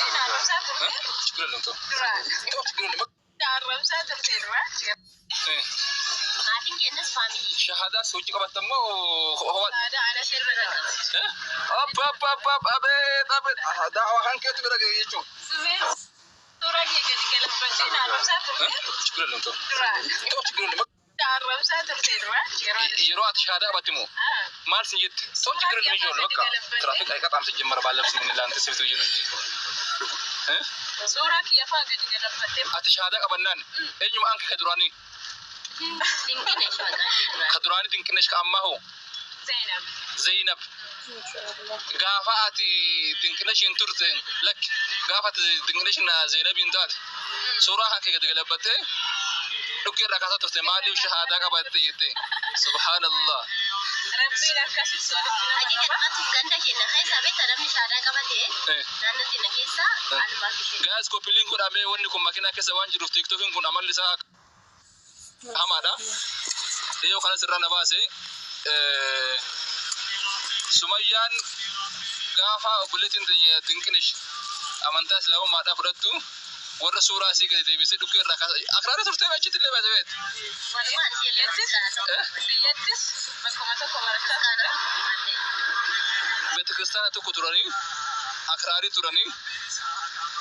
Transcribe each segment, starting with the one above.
ችግር የለውም ተው ተው፣ ችግር የለውም። Arrabsaa turte duraa. Maatiin keenyas family. Shahadaa si hojii qabatte immoo ho'a. Aadaa ana sirra qabu. Abba abba abba abeet abeet, daawaa kan keetu bira ga'e jechuudha. Sumee suuraa kee gadi galabbachee na arrabsaa turte. ችግር የለውም ተው Duraan. ተው፣ ችግር የለውም። Arrabsaa turte duraa. Yeroo Yeroo ati shahaadaa qabatte moo maal sin jette? ተው ችግር የለም ይዤዋለሁ። በቃ ትራፊክ አይቀጣም ሲጀመር ባለብስ ምን ለአንተ ስብት ብዬ ነው እንጂ Suuraa kiyya fa'aa gadi galabattee. Ati shahaadaa qabannaan eenyuma anke ka duraanii? Dinqinesh maqaan ishee duraa. Ka duraanii Dinqinesh, ka ammaa hoo? Zainab. Zainab. Gaafa ati Dinqinesh hin turte, lakki, gaafa ati Dinqinesh na Zainab hin taate suuraa kan kee gadi galabbattee dhukkee irraa kaasaa turte, maaliif shahaadaa qabatte jette. Subhaanallah. Rabbiin akkasitti walitti nama Haqiqa qaba. dhugaatiin ganda keenya keessa beekta, namni shaadaa qabate naannoo keenya keessa alumaaf ishee. Guys, copy link godhamee, wanni kun makiinaa keessa waan jiruuf TikTokiin kun amalli isaa hamaadha. Dhiyoo kanas irraa na baase. Sumayyaan gaafa obboleettiin teenya Dinqinish amantaa islaamummaadhaa fudhattu warra suuraa isii gadi deebisee dhukkee irraa kaasa akraarii turtee achitti illee baasee beekte. Walumaan ishee illee kiristaana Eh? Biyyattis bakkuma tokko barachaa kiristaana turte. Beeta kiristaana tokko turanii, akraarii turanii,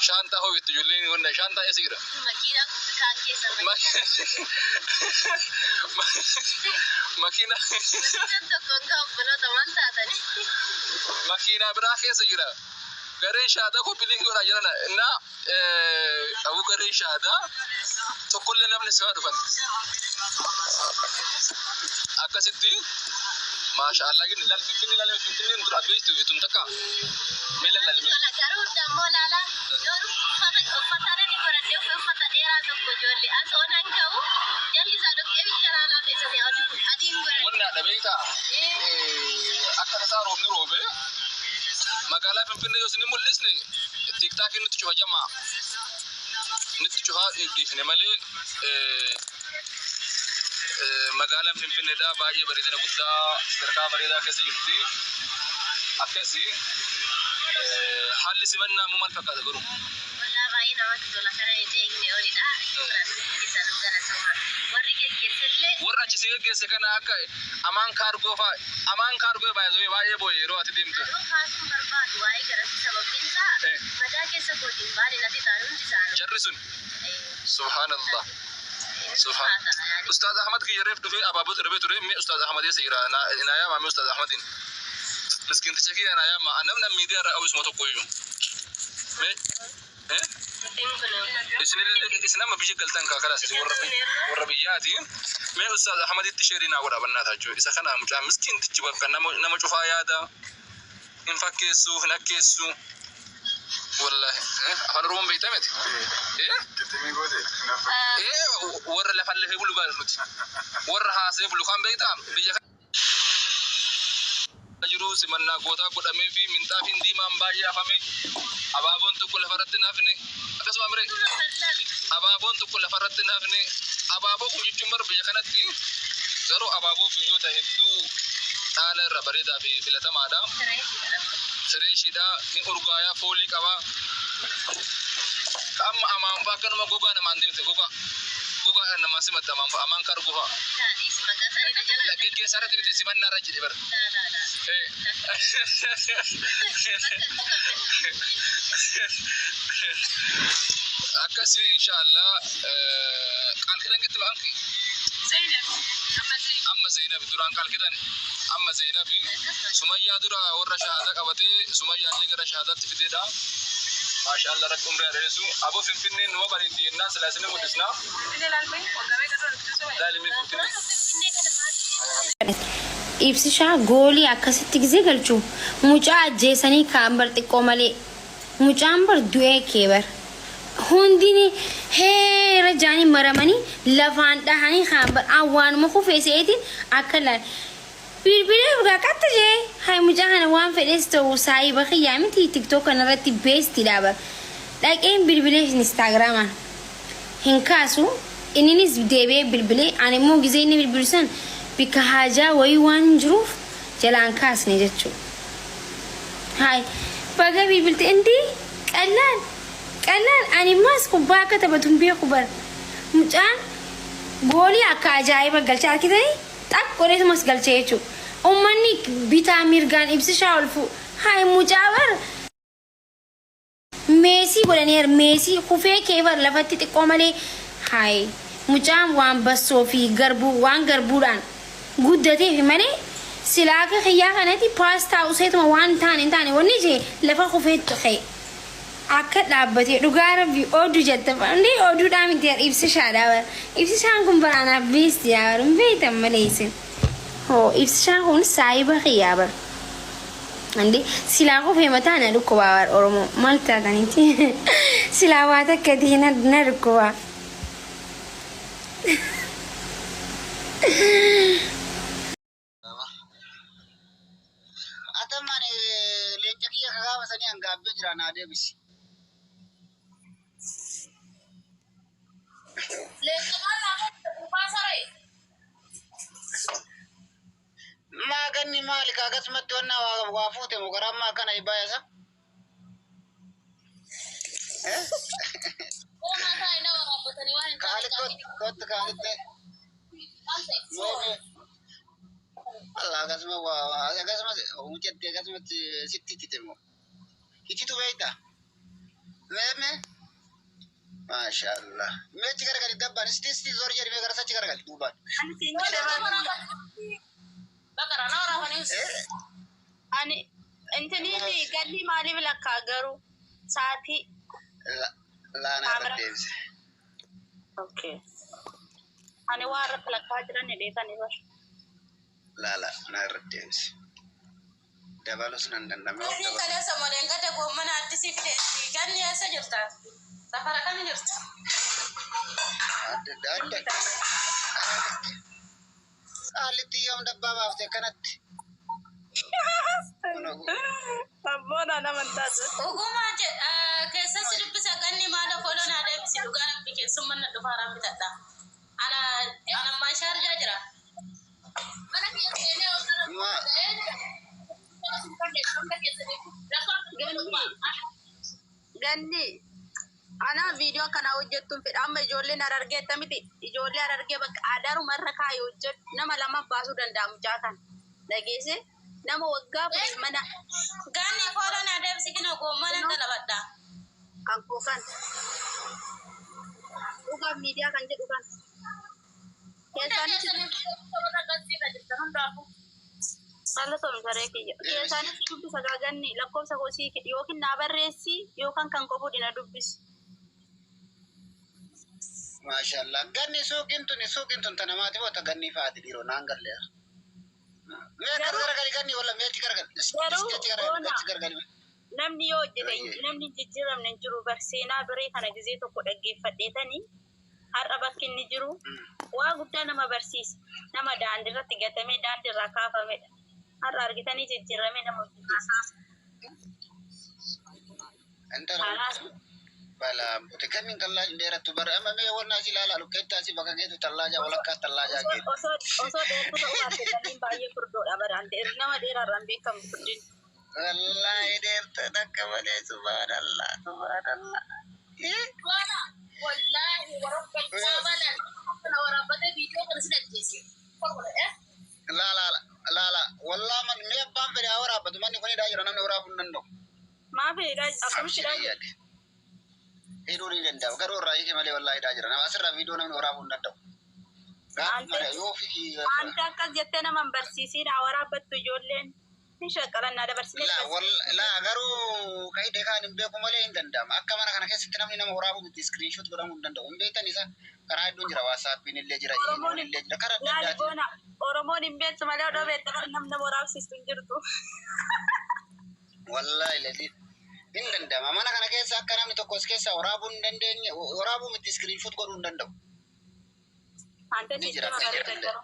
shaantaa hoo'etti ijoolleen wanna shaantaa eessa jira? Makiinaa kaan keessa. Makiinaa Makiinaan tokko akka obboloota waan taatanii. Makiinaa biraa keessa jira. Gareen shaadaa copy link godhaa jiran na abu gareen shaadaa tokkollee namni simaa dhufan. Akkasitti maasha Allah gin laal Finfinnee, laal Finfinneen dura beektu tun takka mee laal mee. Tola, garuu dammoo laala yoo uffata inni godhadhee uffata dheeraa tokko ijoollee as oonan ka'u jalli isaa dhoqqee bicha laalaa teessise adiin godhadhe. Wanni haadha beektaa, akka tasaa roobni roobe magaalaa Finfinnee yoo isin mul'isne TikTokiin nutti cufa jamaa nutti cufaa dhiifne malee, magaalaan Finfinneedha baay'ee bareedina guddaa sadarkaa bareedaa keessa jirti. Akkasi haalli simannaa immoo maal fakkaata garuu? Walaa baay'ee namatti tola, kana hin eegne olidha. Keessaa galatoomaa. Warri geggeessellee. Warra achi si geggeesse kana akka Amaan Kaargoo fa'a, Amaan Kaargoo baay'ee baay'ee boo'e yeroo ati deemtu. Garuu kaasuun barbaadu waa'ee garasii, sababbiin isaa madaa keessa kootiin baane natti ta'an hundi isaanii. Jarri sun subhaanallah. Subhaan. Ustaaz Ahmad kiyya reef dhufee abaaboo darbee ture. Mee Ustaaz Ahmad eessa jira? Naa yaama mee Ustaaz Ahmadin. Miskiinticha kiyya naa yaama. Namni miidiyaa irraa qabu isuma tokko iyyuu. Mee eh? Isin isin amma biyya galtan kaa kalaas isin warra biyyaati. Mee Ustaaz Ahmaditti share naa godha bannaa jechuudha. Isa kana mucaa miskiintichi bakka nama cufaa yaada. Hin fakkeessu, hin akkeessu. Wallahi. Afaan Oromoon beektaa miti? Eh? Eh, warra lafan lafee bulu baal nuti. Warra haasee bulu kan beektaa biyya jiru simannaa gootaa godhamee fi minxaafiin diimaan baay'ee hafame, abaaboon tokko lafarratti hin hafne, akkasuma mire abaaboon tokko lafarratti hin hafne. Abaaboo kun jechuun bara biyya kanatti garuu abaaboo biyyoota hedduu dhaala irra bareedaa fi filatamaadha. Freshiidha, hin urgaayaa, foolii qaba. Amma amaan fa'a akkanuma gogaa namaan deemte, gogaa gogaadhaan namaan simatte, amaan fa'a, Amaan Kaargoo fa'a. Geggeessaa irratti miti, simannaa irra jedhe bara. Akkasi inshaallah qaal kidan gitti maqaan kee? Zainab. Amma Zainab. Amma Zainab, duraan qaal kidan, amma Zainab. Sumayyaa dura warra shahaadaa qabatee Sumayyaallee gara shahaadaatti fideedha. Maashaallah, rabbi umrii haa dheeressu. Aboo, Finfinneen numa bareeddi jennaan silaa isin mul'isna. Finfinnee laalmee waggaa meeqa dura dhufte soba? Laalimee Finfinnee. Ibsishaa goolii akkasitti gisee galchu mucaa ajjeesanii ka'an bar, xiqqoo malee mucaan bar du'ee kee bar hundini heera jaanii maramanii lafaan dhahanii ka'an bar awwaanuma kufee se'eetiin akka laal bilbilee dhugaa qatta jee hay mucaa kana waan fedhes ta'u saayiba kiyyaa miti, TikTok kanarratti bestiidha bar, dhaqeen bilbilee Instagramaan hin kaasu. Inninis deebi'ee bilbilee, ani immoo gizee inni bilbilu san bikka haajaa wayii waan hin jiruuf jalaan kaasne jechuudha. Haay, baga bilbilte indi qallaan Qallaan ani immaas kubbaa akka taphatu hin beeku bar. Mucaan goolii akka ajaa'iba galche argitanii xap godheetumas galche jechuudha. Uummanni bitaa mirgaan ibsishaa ol fu hayi mucaa bar meesii godhaniir meesii kufee kee bar lafatti xiqqoo malee hayi mucaan waan bassoo fi garbuu waan garbuudhaan guddateefi malee silaa akka kiyyaa kanatti paastaa useetuma waan taane hin taane wanni jee lafa kufeetti ka'e. Akka dhaabbatee dhugaa rabbi oduu jette hundee oduudhaa miti ibsishaadha bara. Ibsishaan kun bara anaaf beesti yaa bara hin beektan malee isin. Hoo ibsishaan kun saayiba kiyyaa bara. Ande silaa kufee mataa na dhukkubaa bara Oromoo maal taataniiti silaa waa takka ta'e na dhukkubaa. Atamaan leenca kiyya ka gaafa sanii an gaabbee jira naa deebisi. Leenca maal naa godhe gurbaa saree. Maa ganni maali ka akkasumatti wannaa waa waa fuute moo karaa ammaa akkana ibbaayasa? Oomaa taa'e na waraabbatanii waan hin taane Kaali qaanii. kottu kaalitti. Maal ta'e? Mee mee. Allah akkasuma waa akkasuma mucatti akkasumatti sitti ittite moo? Ittitu beekta? Mee mee. Maasha Allah. Mee achi garagali dabbaan isti isti zor jedhi mee garas achi garagali duubaan. Ani siin jedhe bara. Baqara na waraabanii. Eh? Ani intiniiti galli maaliif lakkaa garuu sa'aatii Laana irratti kaamera. deebise. Okay. Ani waa irratti lakkaa jiran dheetanii bar. Laala na irratti deebise. Dabalus nan danda'ame. Ganni kaleessa moleen gada goommana addisii fide ganni eessa jirta? Safara kam jirta? Adda adda. Qaalitti yoom dabbaa baafte akkanatti? Abboon nama taatu. Dhugumaa jedha keessatti dubbisa ganni maal foloo naa deebisi dhugaa rabbi keessummaa na dhufaaraan bitadha. Ana anammaa shaarjaa jira. Mana kiyya seenee Ma Ganni ganni ana viidiyoo akkanaa hojjettuun fedha amma ijoolleen harargee akkamiti ijoollee harargee bakka aadaaruma irra kaayee hojjedhu nama lama baasuu danda'a mucaa kana dhageesse nama waggaa kudhan mana Ganni foloo naa deebisi kinoo goommana talabadha. kan koo kan dhugaaf miidiyaa kan jedhu kan Hunda keessaanis keessanii warra galsiirra jirtan hundaafuu. Galatoom saree kiyya. Keessaanis dubbisa gaaganni lakkoofsa kosii yookiin naa barreessi yookaan kan koo fuudhi na dubbisi. Maashaallah. Ganni suuqiin tuni suuqiin tun tana maati boota ganni faati dhiiroo naan galle. Mee akkas Garuu garagali ganni walla mee achi garagali. garuu Isti achi garagali boona achi garagali. namni yoo hojjete Ayyee. namni hin jijjiiramne hin jiru bar seenaa biree kana gizee tokko dhaggeeffadheetanii har'a bakki inni jiru waa guddaa nama barsiisa. Nama daandii irratti gatamee daandii irraa kaafamedha. Har'a argitanii jijjiiramee nama hojjechiisa. Intala Kanaaf balaa buute ganni tallaa hin dheerattu bara amma mee wanna asii ilaalaa lukkeetti asii bakka geetu tallaa walakkaa tallaa osoo geetu. osoo osoo dheertuu ta'uu baatte ganniin baay'ee furdoodha baraan nama dheeraarraan beekamu furdin. Wallaahi dheertuu takka malee subhaanallah subhaanallah. Eh? Waana wallaahi warabba kaabalan kana waraabbatee viidiyoo kana sin ajjeese. Laa laa laa laa wallaa man mee abbaan fedhe haa waraabbatu manni kun hidhaa jira namni waraabuu hin danda'u. Maaf hidhaa akkamitti hidhaa Abshirii jira? yaade. Hidhuu ni danda'u garuu irraa hiike malee wallaahi hidhaa jira nama asirraa viidiyoo namni waraabuu hin danda'u. Gaafa Ante mara yoo ofii ante akkas jettee nama hin barsiisiin haa waraabbattu ijoolleen hin shaqqalan naa dabarsinee laa wal barsiisne. laa garuu ka hidhe kaan hin beeku malee hin danda'ama. Akka mana kana keessatti namni nama waraabuu miti screenshot godhamuu hin danda'u. Hin beektan isa karaa hedduun jira WhatsAppiin illee jira Oromoon imoon illee jira karaa adda laali addaatiin. boona Oromoon hin beektu malee odoo beekte bara namni nama waraabsistu hin jirtu. Wallaahi ladii hin danda'ama. Mana kana keessa akka namni tokko as keessa waraabuu hin dandeenye waraabuu miti screenshot godhuu hin danda'u. Ante Ni jira siistema akka bareeda jedhamte. garuu.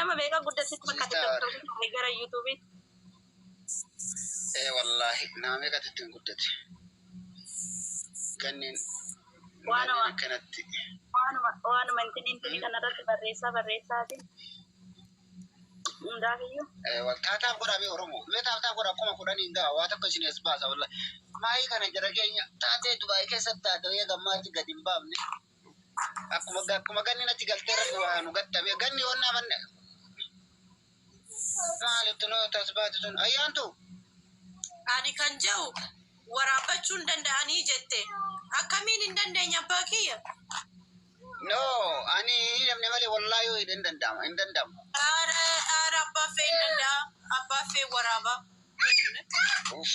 Nama meeqa guddasitti fakkaate Siistaa tokko gara yuutuubii. ee wallaahi nama meeqatu ittiin guddate. Ganniin Waanuma ganniin akkanatti. waanuma waanuma intini intini kanarratti barreessaa barreessaati. Hundaafiyyuu. Wal taataaf godhaa mee Oromoo. Mee taataaf godhaa 10,000 hin ga'a waa tokko isin as baasa wallahi. Maayii kana jara keenya taatee Dubaay keessatti taate wayya gammaatti gadi hin baafne. Akkuma ganni natti galtee irratti waa nu gattame. Ganni onnaa manne. Maalitti noo tasbaati sun ayyaantu. Ani kan jedhu waraabbachuu hin danda'anii jette. Akkamiin hin dandeenya abbaa kiyya? No, ani namni malee wallaahi yoo hin danda'amu hin danda'amu. Aara aara abbaa fee hin danda'a. Abbaa fee waraaba. Uff.